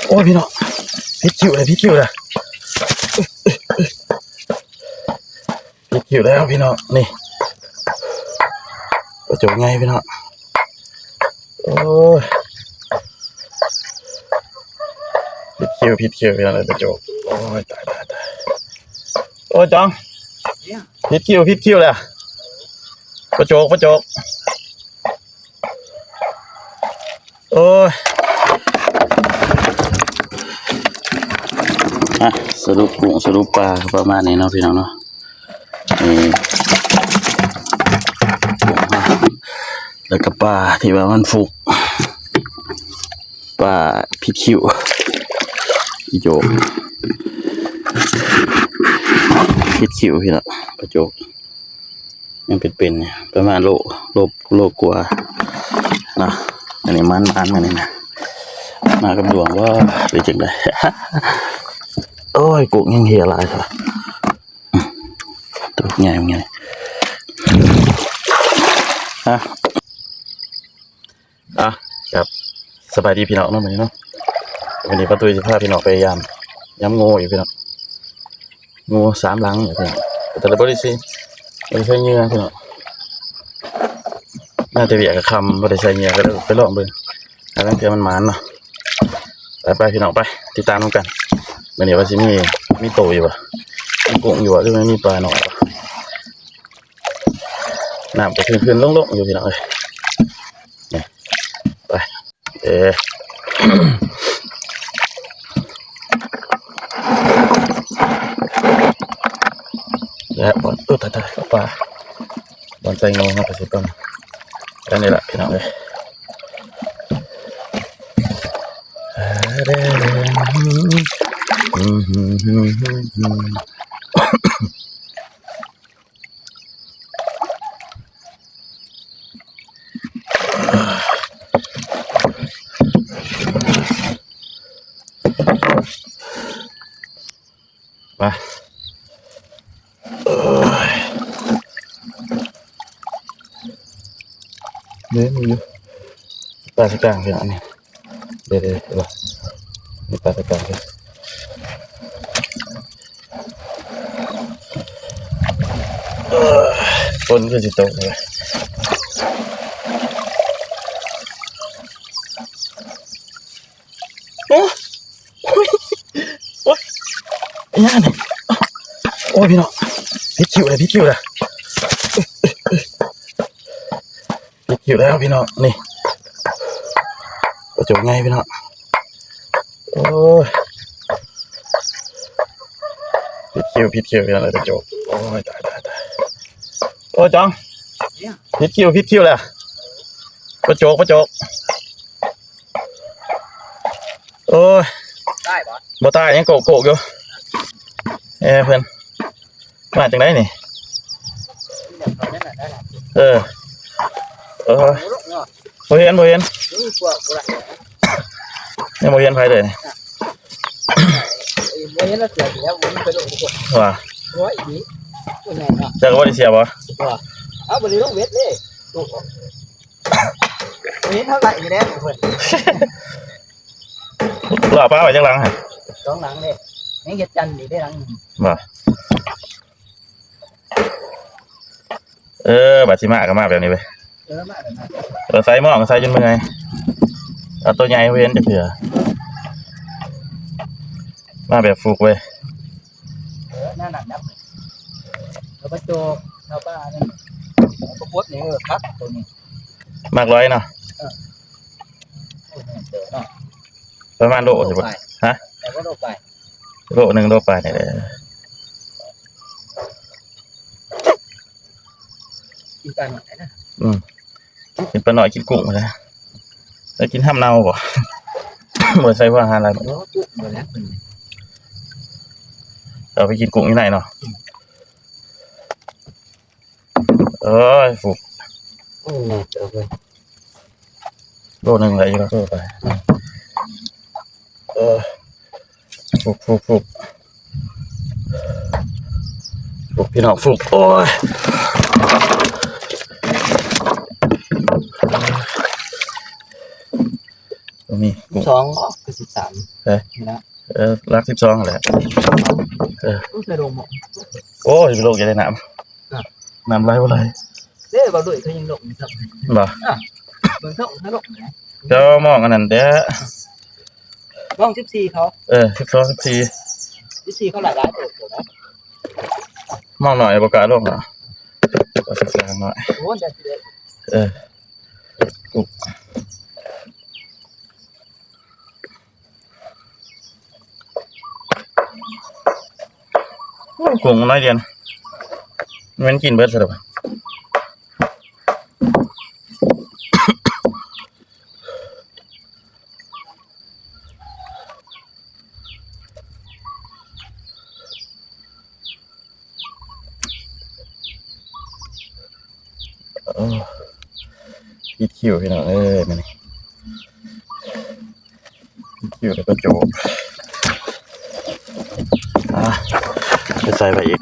ໂອ້ຍ ພີ່ນ້ອງ ຜິດຄິວແລ້ວ ຜິດຄິວແລ້ວ ຜິດຄິວແລ້ວພີ່ນ້ອງ. ນີ້ ປາໂຈກໃຫຍ່ພີ່ນ້ອງ. ໂອ້ຍ ຜິດຄິວ ຜິດຄິວພີ່ນ້ອງເອີຍ ປາໂຈກ. ໂອ້ຍ ຕາຍ ຕາຍ ຕາຍ. ໂອ້ຍ ຈອງ ຜິດຄິວ ຜິດຄິວແລ້ວ ປາໂຈກ ປາໂຈກ. ໂອ້ຍ ອ່ະ ສະຫຼຸບກຸ້ງສະຫຼຸບປາກໍປະມານນີ້ເນາະ ພີ່ນ້ອງເນາະ. ນີ້ ແລ້ວກໍປາທີ່ວ່າມັນຟຸກ ປາຜິດຄິວ ອີໂຈກ ຜິດຄິວ ພີ່ນ້ອງ ປາໂຈກ. ຍັງເປັນໆ ປະມານໂລ ໂລ ໂລກວ່ານະ. ອັນນີ້ມັນ ມັນ ມັນນີ້ນະ ມາກັບດວງບໍ່ ຫຼືຈັ່ງໃດ? ໂອ້ຍ ກຸ້ງຍັງເຫຍຫຼາຍແທ້ ໂຕໃຫຍ່ ໃຫຍ່. ອ່ະ ອ່ະ ຄັບ ສະບາຍດີພີ່ນ້ອງເນາະ ມື້ນີ້ເນາະ. ມື້ນີ້ປ້າຕຸ້ຍຊິພາພີ່ນ້ອງໄປຢາມ ຢາມງູອີກພີ່ນ້ອງ. ງູສາມຫຼັງຢູ່ພີ່ນ້ອງ ແຕ່ລະບໍ່ໄດ້ໃສ່ ບໍ່ໄດ້ໃສ່ເຫຍື່ອພີ່ນ້ອງ. ມາແຕ່ວຽກກໍຄ່ຳ ບໍ່ໄດ້ໃສ່ເຫຍື່ອ ກໍເລີຍໄປລອງເບິ່ງ ຫາລາງເທື່ອມັນໝານເນາະ. ໄປໆ ພີ່ນ້ອງ ໄປຕິດຕາມນຳກັນ. ມື້ນີ້ວ່າຊິມີ ມີໂຕຢູ່ບໍ່ ມີກຸ້ງຢູ່ບໍ່ ຫຼືມັນມີປານ້ອຍບໍ່. ນ້ຳກໍຂຶ້ນໆລົງໆຢູ່ພີ່ນ້ອງເອີຍ. ນີ້ ໄປ ເອີ ແລະບ່ອນ ໂອ້ ຕາຍໆ ປາ ບ່ອນໃສ່ງູເຮົາກໍຊິປະມານ ອັນນີ້ລະພີ່ນ້ອງເອີຍ. ມາ ເດີ ມີຢູ່ ປາສະກາງ ພີ່ນ້ອງ ອັນນີ້ ເດີໆ ມີປາສະກາງ ເດີ. ຝົນຄືຊິຕົກເລີຍ ໂອ້ຍ ໂອ້ຍ ອີຫຍັງນີ້ ໂອ້ຍ ພີ່ນ້ອງ ຜິດຄິວແລ້ວ ຜິດຄິວແລ້ວ ຜິດຄິວແລ້ວພີ່ນ້ອງ. ນີ້ ປາໂຈກໃຫຍ່ພີ່ນ້ອງ ໂອ້ຍ ຜິດຄິວ ຜິດຄິວພີ່ນ້ອງເອີຍ ປາໂຈກ. ໂອ້ຍ ຕາຍ ຕາຍ ຕາຍ. ໂອ້ຍ ຈອງ ຜິດຄິວ ຜິດຄິວແລ້ວ ປາໂຈກ ປາໂຈກ. ໂອ້ຍ ຕາຍບໍ່? ບໍ່ຕາຍ ຍັງໂກກໆຢູ່. ເອີ ເພິ່ນມາຈັ່ງໃດນີ້? ເອີ ເອີ ບໍ່ເຫັນ ບໍ່ເຫັນ ຍັງບໍ່ເຫັນໃຜເລີຍ. ບໍ່ເຫັນລະເສືອຢູ່ແລ້ວ ບໍ່ມີໄປໂດດ ວ່າ ໂອ້ຍ ອີ່ ໂຕໃຫຍ່ເນາະ. ເຈົ້າກໍບໍ່ໄດ້ເສຍບໍ່? ບໍ່ ເອົາ ບໍ່ໄດ້ລົງເວັດເດ້. ເຫັນເທົ່າໃດນີ້ແຫຼະເພິ່ນ ລາວປາໄວ້ຈັກຫຼັງຫັ້ນ? ສອງຫຼັງເດ້ ຍັງເຮັດຈັນອີກເດ້ຫຼັງໜຶ່ງ ບໍ່? ເອີ ບາດຊິມາກໍມາແບບນີ້ເວີຍ. ເອີ ມາແບບນັ້ນ ເອີ ໃສ່ໝໍ້ກໍໃສ່ຈົນເມື່ອຍ ເອົາໂຕໃຫຍ່ບໍ່ເຫັນຈັກເທື່ອ ມາແບບຟຸກເວີຍ. ເອີ ໜ້າໜັກດຳ ເອົາປາໂຈກ ເອົາປາອັນນັ້ນ ເອົາປາບົດນີ້ ເອີ ຄັກໂຕນີ້. ໝາກລອຍເນາະ ເອີ ໂອ້ຍ ແມ່ນເຕີເນາະ ປະມານໂລ ໂລ ຊິບໍ່ ປາຍ ຮະ ແຕ່ວ່າໂລປາຍ ໂລໜຶ່ງ ໂລປາຍນີ້ແຫຼະ ກິນປາໜ້ອຍນະ ອືມ ກິນປາໜ້ອຍ ກິນກຸ້ງນະ ແລ້ວກິນຫຳເນົ່າບໍ່? ບໍ່ໃສ່ຫົວອາຫານຫຼາຍ ບໍ່ ກຸ້ງບໍ່ແລ້ວ ເອົາໄປກິນກຸ້ງຢູ່ໃນເນາະ ອືມ. ເອີຍ ຟຸກ ໂອ້ຍ ແມ່ນເຕີເວີຍ ໂລໜຶ່ງໄດ້ຢູ່ ໂລໄປ ເອີ ຟຸກ ຟຸກ ຟຸກ ຟຸກ ພີ່ນ້ອງ ຟຸກ ໂອ້ຍ ບໍ່ມີກຸ້ງ ສອງ ຄື ສິບສາມ ເອີ ນີ້ນະ ເອີ ຫຼັກສິບສອງຫັ້ນແຫຼະ ເອີ ໂອ້ຍ ໄປລົງໝໍ້ ໂອ້ຍ ໄປລົງຢ່າໄດ້ນ້ຳ ອ່ະ ນ້ຳໄຫຼບໍ່ໄຫຼ ເດ້ ບໍ່ດ້ວຍເຂົາຍັງລົງຢູ່ຊ້ຳ ບໍ່ ອ່ະ ເບິ່ງເຂົາເຂົາລົງນະ ເຈົ້າມອງອັນນັ້ນແທ້ ມອງສິບສີ່ເຂົາ ເອີ ສິບສອງ ສິບສີ່ ສິບສີ່ເຂົາຫຼາຍຫຼາຍເຕີບຢູ່ນະ ມອງໜ້ອຍບໍ່ກ້າລົງເນາະ ກໍສຶກສາໜ້ອຍ ໂອ້ຍ ໄດ້ສິບເອັດ ເອີ ກຸກ ໂອ້ ກຸ້ງນ້ອຍດຽວ ມັນກິນເບິດຊະດອກ ໂອ້ ຜິດຄິວພີ່ນ້ອງເອີຍ ມື້ນີ້ຜິດຄິວແລ້ວກໍໂຈກ ອ່າ ໄປໃສ່ໄປອີກ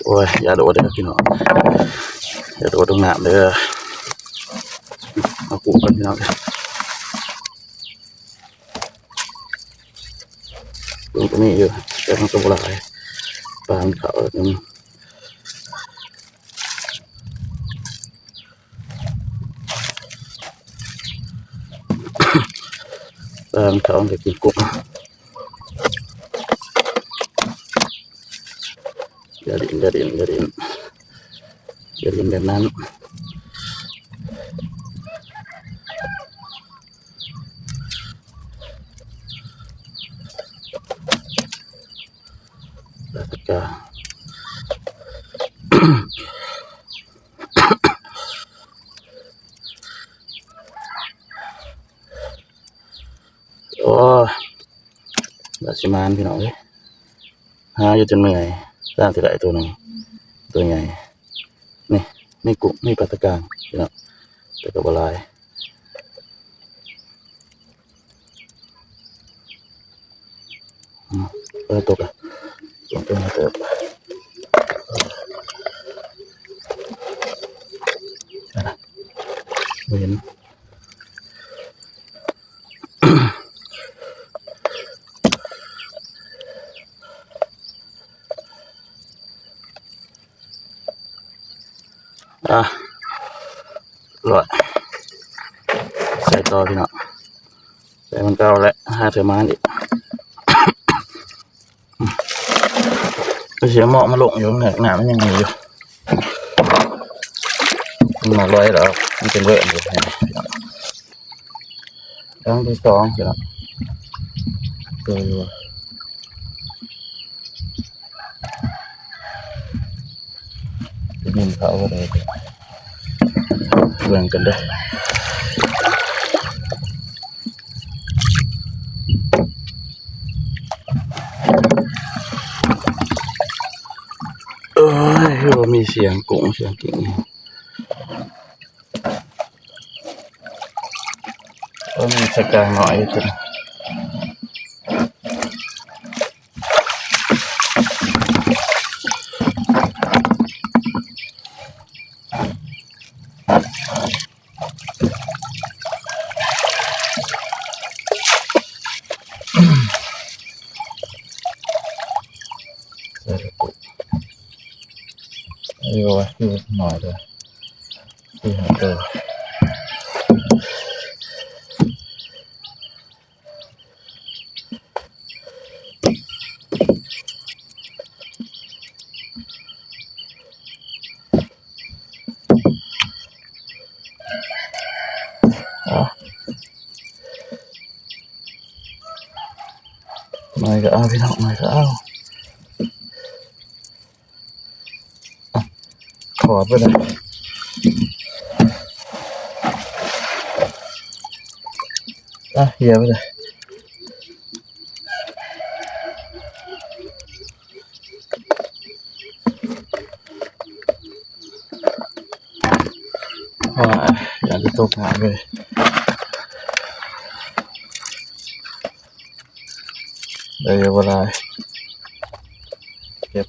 ໂອ້ຍ ຢ່າໂດດເດີພີ່ນ້ອງ ຢ່າໂດດລົງນ້ຳເດີ ເອົາກຸ້ງກ່ອນພີ່ນ້ອງ. ເບິ່ງຕົວນີ້ຢູ່ ແຕ່ມັນກໍບໍ່ຫຼາຍ ປາມັນເຂົ້າ ປາມັນເຂົ້າ ມັນກໍກິນກຸ້ງ. ຢ່າຫຼິ້ນ ຢ່າຫຼິ້ນ ຢ່າຫຼິ້ນ ຢ່າຫຼິ້ນແບບນັ້ນ ລາດກາ ໂອ້ຍ ວ່າຊິໝານພີ່ນ້ອງເອີຍ ຫາຢູ່ຈົນເມື່ອຍ ສ້າງຊິໄດ້ໂຕໜຶ່ງ ໂຕໃຫຍ່ ນີ້ ມີກຸ້ງ ມີປາຕະກາງພີ່ນ້ອງ ແຕ່ກໍບໍ່ຫຼາຍ ອືມ ເອີ ຕົກລະ ຕົກ ຕົກ ຕົກ ບໍ່ເຫັນ. ອ່ະ ລອດ ໃສ່ຕໍ່ພີ່ນ້ອງ ໃສ່ມັນເກົ່າແຫຼະ ຫາເທື່ອມາອີກ. ໄປເສຍໝອກມາລົງຢູ່ ນ້ຳມັນຍັງມີຢູ່ ມັນບໍ່ລອຍດອກ ມັນເປັນເວີ້ນຢູ່ ຫຼັງທີສອງພີ່ນ້ອງ ເອີ ໄປບິນເຂົາບໍ່ໄດ້ ເບິ່ງກັນເດີ ໂອ້ຍ ຄືວ່າມີສຽງກຸ້ງສຽງກິ້ງ ໂອ້ຍ ມີສະກາງນ້ອຍຢູ່ຕົວນີ້. ໃສ່ລະປຸ ເອີ ວ່າຄືໜ້ອຍເດີ ຄືຫາເດີ. ໜ້ອຍກໍເອົາ ພີ່ນ້ອງ ໜ້ອຍກໍເອົາ. ຂອດໄປເລີຍ ອ່ະ ເຫຍໄປເລີຍ ອ່າ ຢ່າໄດ້ຕົກນ້ຳເລີຍ ໄດ້ຢູ່ບໍ່ຫຼາຍ ເກັບ.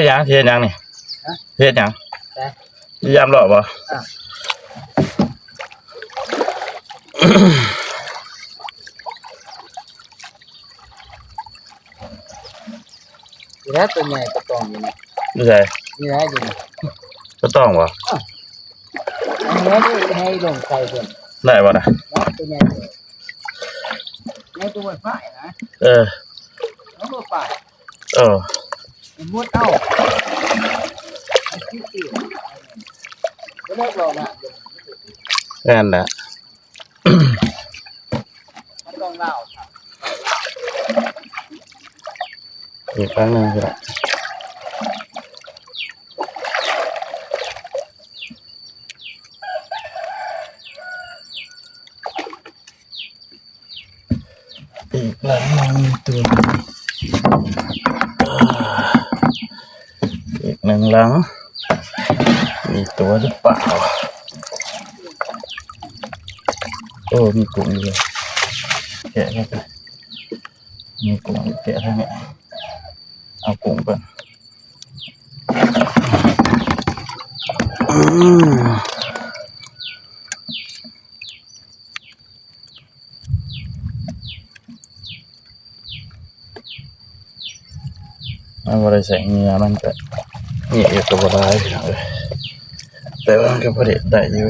ຫຍັງ ເຮັດຫຍັງນີ້? ຮະ? ເຮັດຫຍັງ? ແປະ ຢາມເລາະບໍ່? ອ່າ ນີ້ແຫຼະ ຕົວໃຫຍ່ປາຕອງຢູ່ນີ້ ຢູ່ໃສ? ນີ້ແຫຼະ ຢູ່ນີ້ ປາຕອງບໍ່? ອ່າ ອັນນີ້ໃຫ້ລົງໃສ່ເບິ່ງ ໄດ້ບໍ່ນະ? ເນາະ ຕົວໃຫຍ່ເລີຍ ໃຫຍ່ກວ່າໄຟຟ້ານະ ເອີ ເອົາບໍ່ໄປ ເອີ ໝົດເອົາ ບໍ່ເລີກເວົ້ານະ ແມ່ນແຫຼະ ມັນຕ້ອງລາວ ອີກຄັ້ງໜຶ່ງກໍໄດ້ ອີກຫຼັງໜຶ່ງມີຕົວ ອີກໜຶ່ງຫຼັງ ມີຕົວຫຼືເປົ່າ? ໂອ້ ມີກຸ້ງຢູ່ ແກະເລີຍ ມີກຸ້ງ ແກະທາງນີ້ ເອົາກຸ້ງກ່ອນ ອືມ ມັນບໍ່ໄດ້ໃສ່ເຫຍື່ອ ມັນກະມີຢູ່ກະບໍ່ຫຼາຍ ພີ່ນ້ອງເອີຍ ແຕ່ວ່າມັນກະພໍໄດ້ ໄດ້ຢູ່.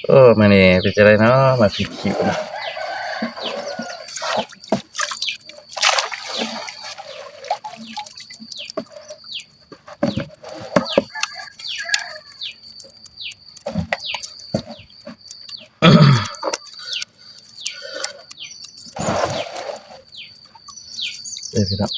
ເອີ ມື້ນີ້ເປັນຈັ່ງໃດເນາະ ມາຕິດຄິວເນາະ ເອີ ພີ່ນ້ອງ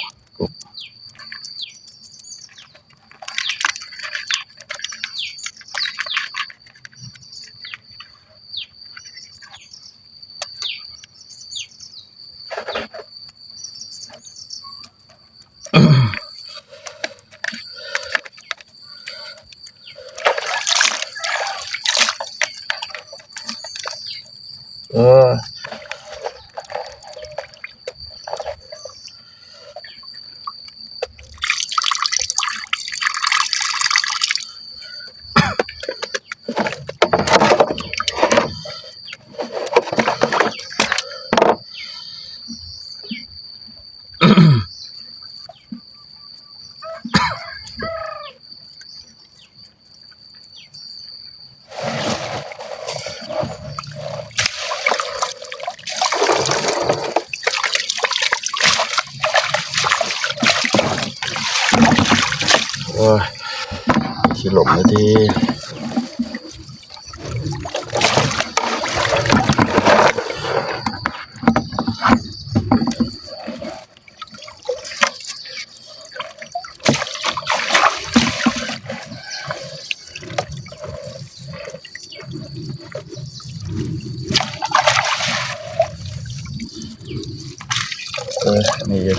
ເອີ. ໂອ້ຍ ຊິລົ້ມແລ້ວຕິ. ເອີ ນີ້ຢູ່.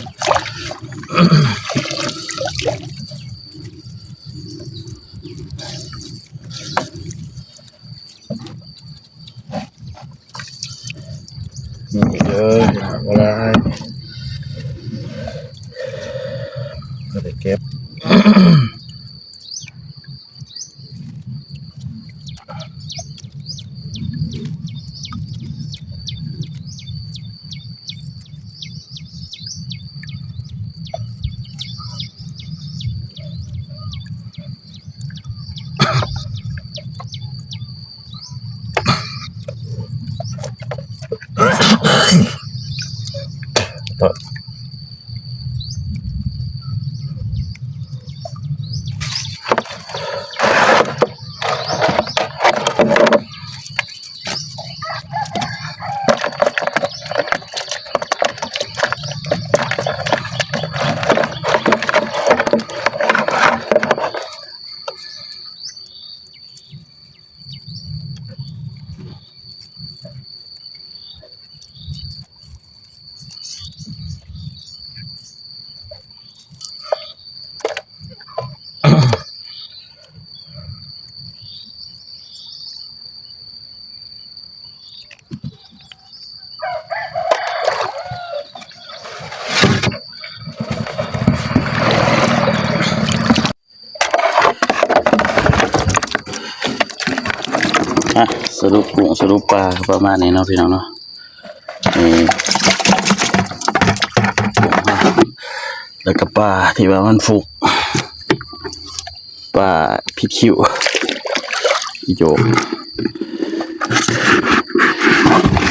ອ່ະ ສະຫຼຸບກຸ້ງສະຫຼຸບປາກໍປະມານນີ້ເນາະພີ່ນ້ອງເນາະ. ນີ້ ແລ້ວກໍປາທີ່ວ່າມັນຟຸກ ປາພິດຄິ້ວ ອີໂຈກ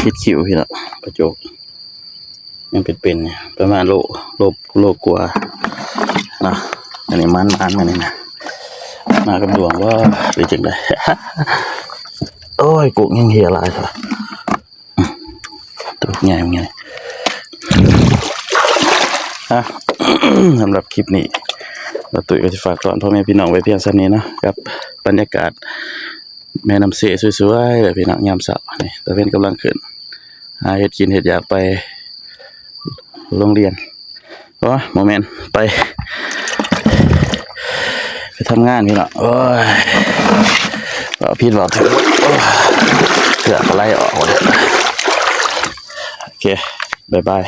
ພິດຄິ້ວພີ່ນ້ອງ ປາໂຈກ ຍັງເປັນໆ ປະມານໂລ ໂລ ໂລກວ່າເນາະ. ອັນນີ້ໝານໆ ມື້ນີ້ນະ ມາກັບດວງບໍ່ ຫຼືຈັ່ງໃດ? ໂອ້ຍ ກຸ້ງຍັງເຮຍຫຼາຍເທາະ ໂຕໃຫຍ່ ໃຫຍ່. ອ່ະ ສຳລັບຄລິບນີ້ ບ່າວຕຸ້ຍກໍຊິຝາກຕ້ອນພໍ່ແມ່ພີ່ນ້ອງໄວ້ພຽງສ່ຳນີ້ເນາະ ກັບບັນຍາກາດແມ່ນ້ຳເຊສວຍໆ ເດີພີ່ນ້ອງ ຍາມເຊົ້ານີ້ ຕາເວັນກຳລັງຂຶ້ນ ຫາເຮັດກິນເຮັດຢາກໄປໂຮງຮຽນ ໂອ້ ບໍ່ແມ່ນ ໄປ ໄປທຳງານພີ່ນ້ອງ. ໂອ້ຍ ເວົ້າຜິດເວົ້າຖືກ ເຫຼືອກໍໄຫຼອອກໝົດ. ໂອເຄ ບາຍບາຍ.